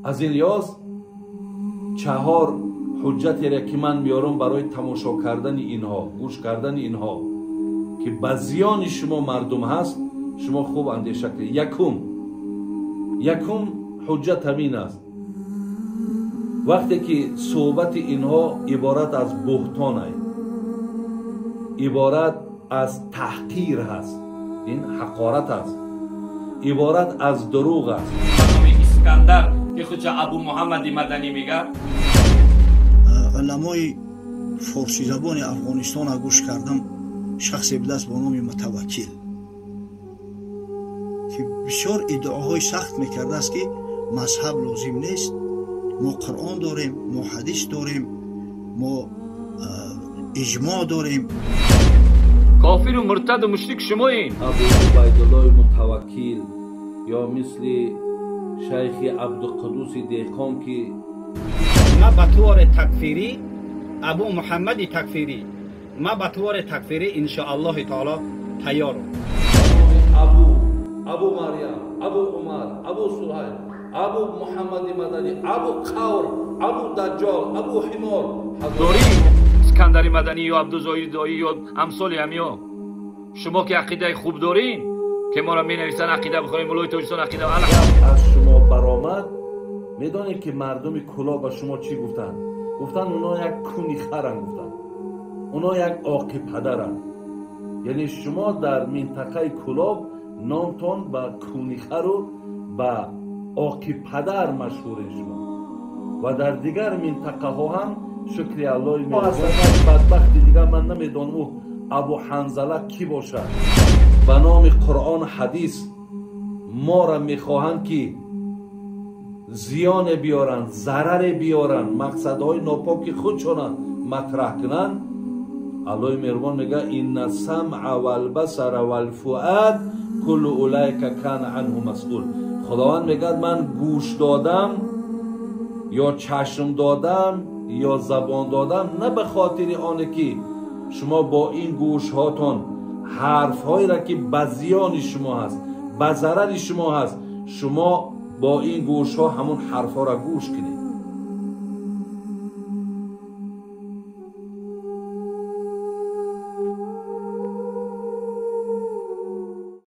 Аз ин лиҳоз чаҳор ҳуҷҷатере ки ман меорам барои тамошо кардани инҳо, гӯш кардани инҳо, ки ба зиёни шумо мардум ҳаст, шумо хуб андеша кунед. Якум ҳуҷҷат ҳамин аст. Вақте ки суҳбати инҳо иборат аз буҳтон ай, иборат аз таҳқир ҳаст, ин ҳақорат аст, иборат аз дурӯғ аст. Искандар ки худша Абу Муҳаммади Маданӣ мегӯяд. Уламои форсизабони Афғонистона гӯш кардам, шахсе будааст бо номи Мутаваккил, ки бисёр иддаоҳои сахт мекардааст, ки мазҳаб лозим нест, мо Қуръон дорем, мо ҳадис дорем, мо иҷмоъ дорем. Кофиру муртаду мушрик шумоин. Абу Убайдуллои Мутаваккил ё мисли шайхи Абдуқудуси Деҳқон, ки ма ба туори такфирӣ, Абу Муҳаммади такфирӣ, ма ба туори такфирӣ иншоаллоҳи таоло тайёрам. Абу Марьям, Абу Умар, Абу Суҳайл, Абу Муҳаммади Маданӣ, Абу Қавр, Абу Даҷҷол, Абу Ҳимор. Дорӣ Искандари Маданӣ ё Абдузоҳири Доӣ ё амсоли ҳамиё, шумо ки ақидаи хуб дорин, ки моро менависанд ақида бихоҳем, мулои Тоҷикистон ақида аз шумо баромад. Медонед, ки мардуми Кулоб ба шумо чӣ гуфтанд? Гуфтанд, оно як куни харанд, гуфтанд, оно як оқи падаранд. Яъне шумо дар минтақаи Кулоб номтон ба куни хару ба оқи падар машҳурен шумо, ва дар дигар минтақаҳо ҳам, шукри Аллои бадбахти дигар ман намедонам ӯ Абу Ҳанзала кӣ бошад. Ба номи Қуръон, ҳадис моро мехоҳанд, ки зиёне биёранд, зараре биёранд, мақсадҳои нопоки худшона матраҳ кунанд. Аллоҳи меҳрубон мегӯяд: инна самъа валбасара валфуад куллу улайка кана анҳу масъул. Худованд мегӯяд: ман гӯш додам ё чашм додам ё забон додам на ба хотири оне ки шумо бо ин гӯшҳотон ҳарфҳоеро, ки ба зиёни шумо ҳаст, ба зарари шумо ҳаст, шумо бо ин гӯшҳо ҳамон ҳарфҳоро гӯш кунед.